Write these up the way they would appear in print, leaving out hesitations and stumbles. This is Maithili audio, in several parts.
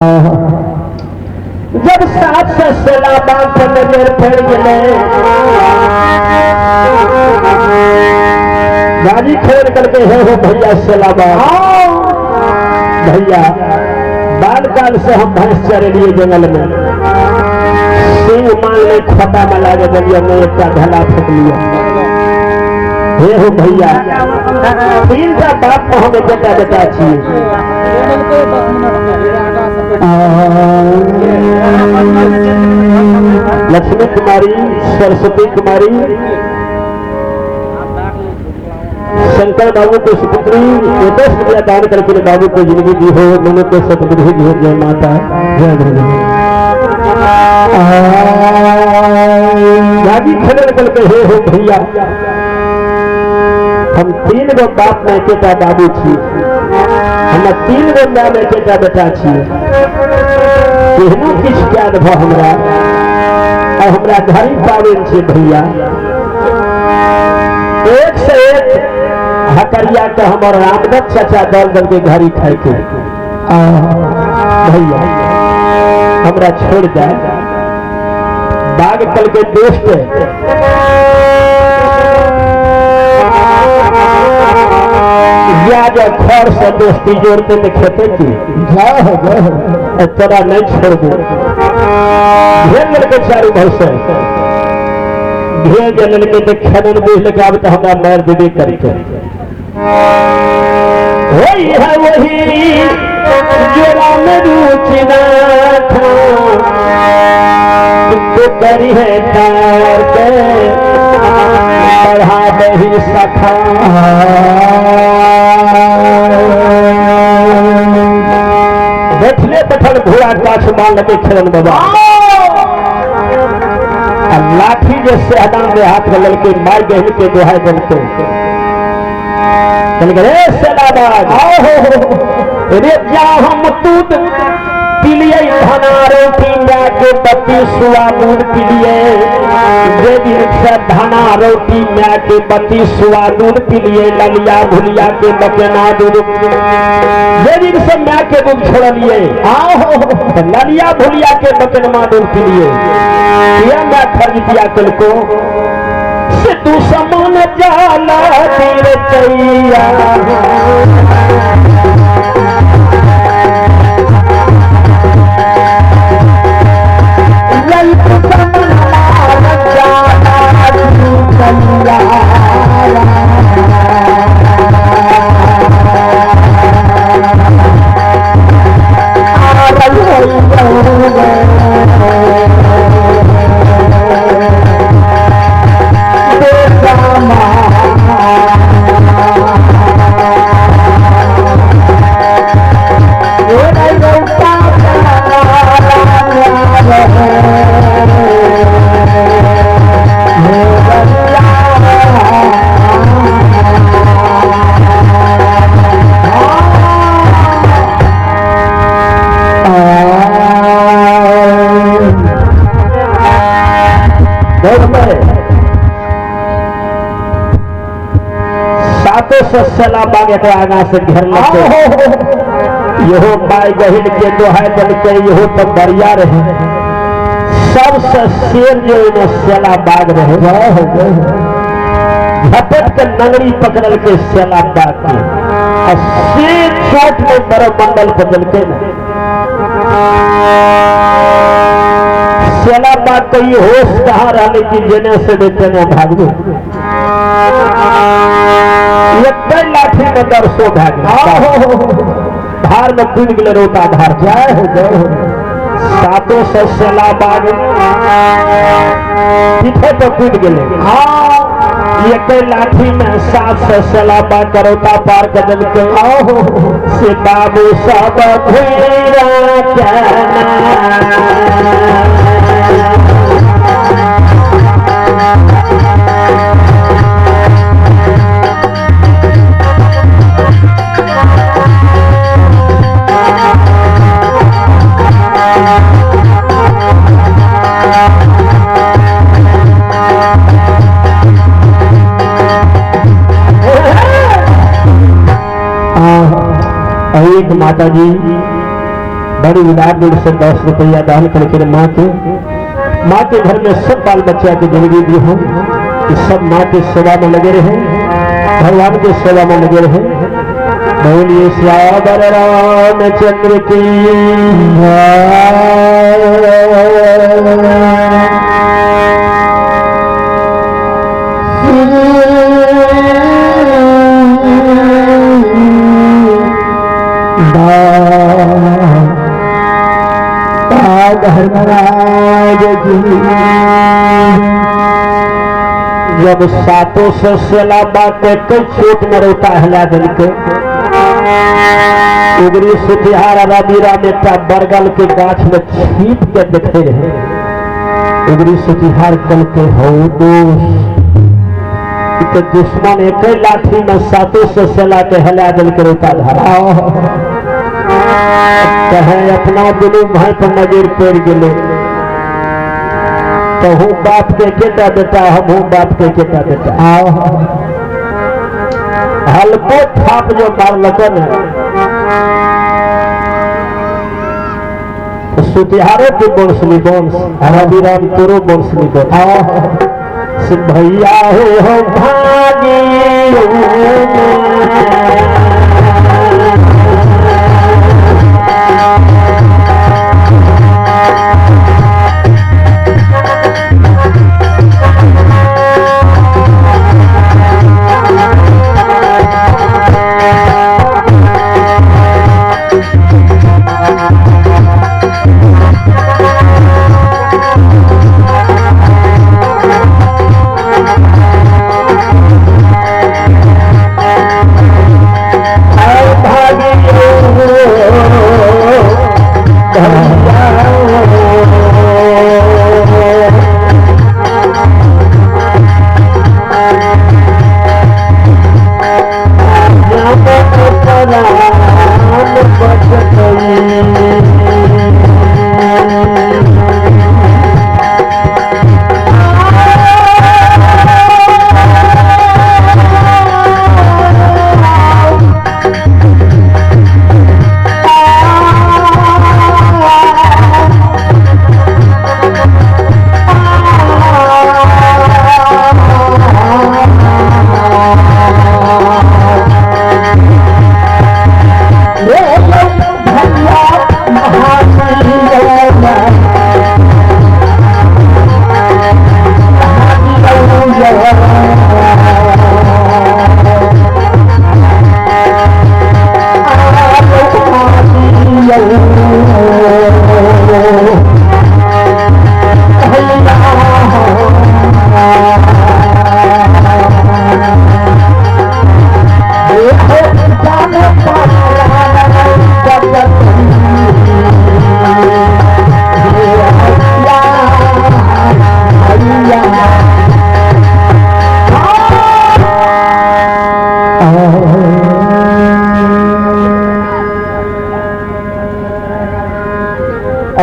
जब 700 सेला बाग पर नजर पड़ गए, गाड़ी खोल करके हे हो भैया सेला बाग, भैया बाल काल से हम भैंस चरे लिए जंगल में, सिंह मान ले खोता में लागे दिलिया में एक ढला फेंक लिया। हे हो भैया तीन टा बाप में हम बेटा बेटा छी। लक्ष्मी कुमारी, सरस्वती कुमारी, शंकर बाबू को सुपुत्री 10 रुपया दान करके बाबू को जिंदगी दी हो, मनु को सतबुद्धि दी हो। जय माता, जय गुरु। गाड़ी खड़े करके हे हो भैया हम 3 गो बाप में एकेटा बाबू छी, हम 3 गो माय में एकेटा बेटा छी, केहनो किछु कए देबह हमरा, आ हमरा घड़ी पाबनि छै भैया। एक से एक हकरिया के हमर रामदत्त चाचा दल दल के घड़ी खाय के, भैया हमरा छोड़ दे। बाघ कल के दोस्त या जो खर से दोस्ती जोड़ते तो खेते की जय हो जय हो, तोरा नहीं छोड़ दे। घेर लड़के चारू भाई से घेर जे लड़के तो खेदन बुझ लगे अब तो हमरा मार देबे करके। वही है वही जो राम रुचि नाथा तो करी है तार के बढ़ा दही सखा। बैठले बैठल घोड़ा गाछ मान लगे खेलन बाबा, आ लाठी जे सहदान में हाथ में ललके मार गहन के दोहाई दिलके, रे सेलाबाज रे जा हम दूध पिलिए धना रोटी माय के बत्ती सुआ दूध पिलिए, जे दिन से धना रोटी माय के बत्ती सुआ दूध पिलिए, ललिया भुलिया के बकेना दूध, जे दिन से माय के दूध छोड़लिए आओ ललिया भुलिया के बकेनमा दूध पिलिए, ये my खर्च दिया कल को से तू समान जाला तेरे चैया। सातों सौ सेला बाग एक आगा से घेर लेते, यहो बाई गहिल के दोहाई दिलके, यहो तो बढ़िया रहे, सबसे शेर जो ओहिमे सेला बाग रहे, झपट के नंगड़ी पकड़ल के सेला बाग के आ शेर चोट में बड़े मंडल पर दिलके। सेला बाग के ये होश कहाँ रहने की जेने से देते ने भागबो, एक लाठी में दरसो भाग धार में कूद गए रोता धार। जय हो जय हो। 700 सेला बाग पीछे तो कूद गए, हाँ एक लाठी में 700 सेला बाग करौता पार कर दिलके। से बाबू सब घुरा एक माता जी बड़ी उदार दिल से 10 रुपया दान करके माँ के, माँ के घर में सब बाल बच्चा की जिंदगी दी हो कि सब माँ के सेवा में लगे रहे, भगवान के सेवा में लगे रहे। बोलिए सियावर रामचंद्र की धर्मराज जी। जब सातों सौ सेला बाटे कई चोट में रोता हिला दिल के उगरी सुतिहार रबीरा में ता बरगल के गाछ में छिप के देखे रहे। उगरी सुतिहार कल के हो दोष के दुश्मन एक लाठी में सातों सौ सेला के हिला दिल के रोता धारा। कहे अपना दुनू भाई पर नजर पड़ गए, तो हूँ बाप के केटा बेटा, हम हूँ बाप के केटा बेटा। हल्को थाप जो मारलक ने तो सुतिहारो के वंश निवंश, रविराम तोरो वंश निवंश। भैया हो भागी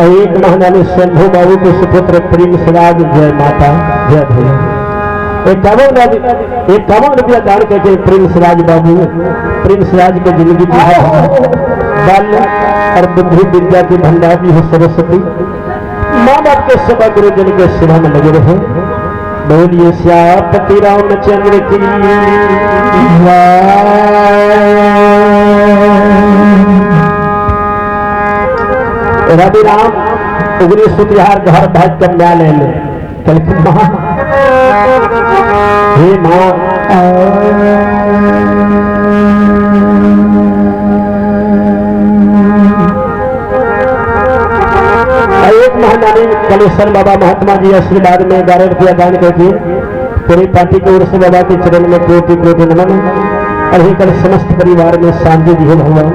एक महानानी शंभू बाबू के सुपुत्र प्रिंस राज, जय माता जय भैया। 51 रुपया दान करके प्रिंस राज बाबू, प्रिंस राज के जिंदगी की है बल और बुद्धि विद्या की भंडार भी हो सरस्वती। माँ बाप के सेवा गुरुजन के सेवा में लगे रहे। बोलिए श्यापति रामचंद्र की। रवि राम उगरी सुतिहार घर भाग कर न्याय ले ले। कल माँ, हे माँ, एक महादानी कलेश्वर बाबा महात्मा जी आशीर्वाद में 11 रुपया दान करके पूरी पार्टी की ओर से बाबा के चरण में कोटि कोटि नमन। और ही कल समस्त परिवार में शांति दी हो भगवान।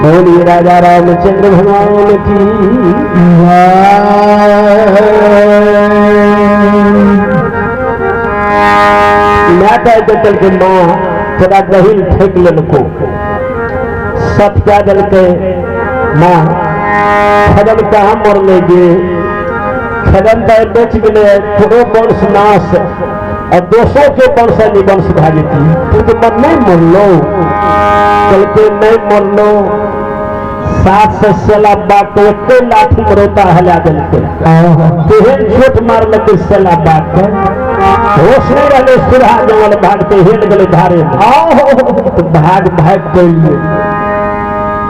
बोलिए राजा रामचंद्र भगवान की। मैं कह चल के माँ थोड़ा दही फेंक लेलको, सत क्या दल के माँ खदन कहाँ मरले गे, खदन तो बेच गए थोड़ो वंश नाश और दोसों के वंश निवंश भा जेती। तू तो मन नहीं मरलो, कल के नहीं मरलो, 700 सेला बाग के एके लाठी में रोता हला देलकै। तेहन चोट मारलकै सेला बाग के, होश नहीं रहले, सुरहा जंगल भागते हेल गेलै धारे में। तो भाग भाग गई,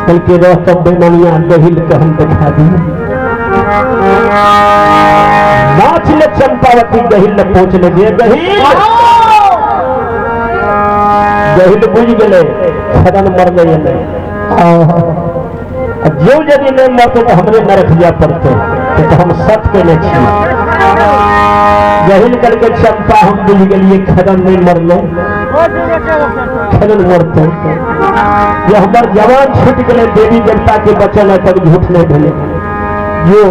कहलकै रह तब बेमनिया गहिल के हम देखा दी। नाच ले चंपावती गहिल ले पहुंचले, जे गहिल गहिल बुझ गेलै खदन मरले नहीं। जो यदि नहीं मरते तो हमरे नरक जाय पड़ते, तो हम सच केने छी। गहिल करके चंपा हम बुझ गेलिए खदन नहीं मरले, खदन मरते। ये हमर जवान छूट गेलै, देवी देवता के बचन है तब झूठ नहीं भेलै। जो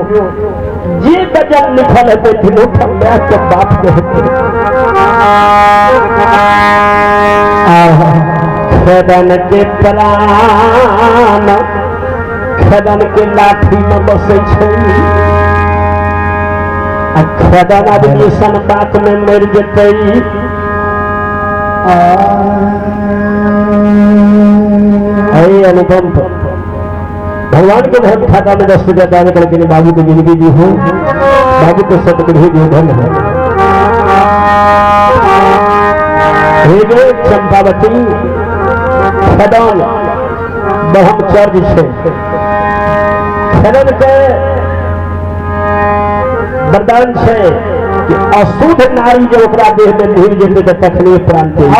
जे वचन लिखल हेतै तिनू माय के बाप के हेतै। खदन के प्राण खदन के लाठी में बसै छै, आ खदन आदमी सन बात में मरि जेतै। अनुपम भगवान के धर्म खाता में 10 रुपया दान करके बाबू के जिंदगी जी हो, बाबू के सदबुद्धि जी धन हो। हे गे चंपावती खदन ब्रह्मचर्य छै, खदन के वरदान छै कि अशुद्ध नारी जब ओकरा देह में भिड़ जेतै तऽ तखने प्राण त्याग।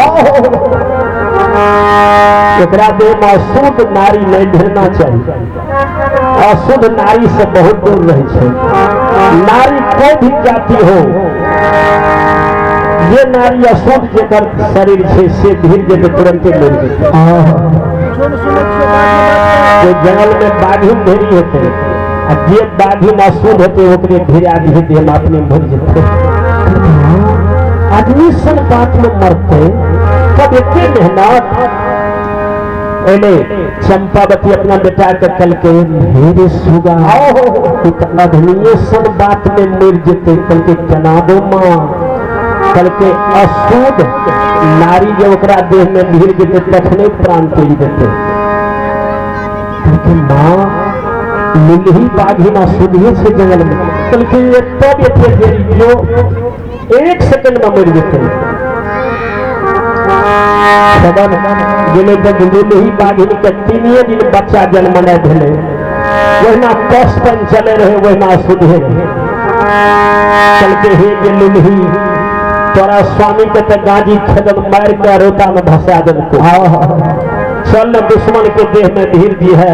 एकरा देह में अशुद्ध नारी नहीं भिड़ना चाहिए। अशुद्ध नारी से बहुत दूर रहे छै। नारी कोई भी जाति हो, ये नारी अशुद्ध जेकर शरीर छै से भिड़ जेतै तुरंते मरि जेतै। जे जंगल में बाघिन ढेरी हेतै आ जे बाघिन अशुद्ध हेतै ओकरे भिड़ा दिहे देह में अपने मरि जेतै। आदमी सन बात में मरते तब एते मेहनत। एले चंपावती अपना बेटा के कहलकै हे सुगा अधनिये सन बात में मरि जेतै। कहलकै केना गो माँ? कहलकै अशुद्ध नारी जब ओकरा देह में भिड़ जेतै तखने प्राण त्यागि देतै। कहलकै माँ लुल्ही बाघिन अशुद्धिये छै जंगल में। कहलकै तब एते देरी जो 1 सेकंड में मरि जेतै। खदन गेलै तऽ लुल्ही बाघिन के 3 दिन बच्चा जन्म नहि भेलै, ओहिना कस पानि चलै रहै ओहिना अशुद्धे रहै। कहलकै हे जे लुल्ही तोरा स्वामी के तऽ गाजी खदन मारि के रोता में भसा देलको, चल न दुश्मन के देह में भीड़ दी है।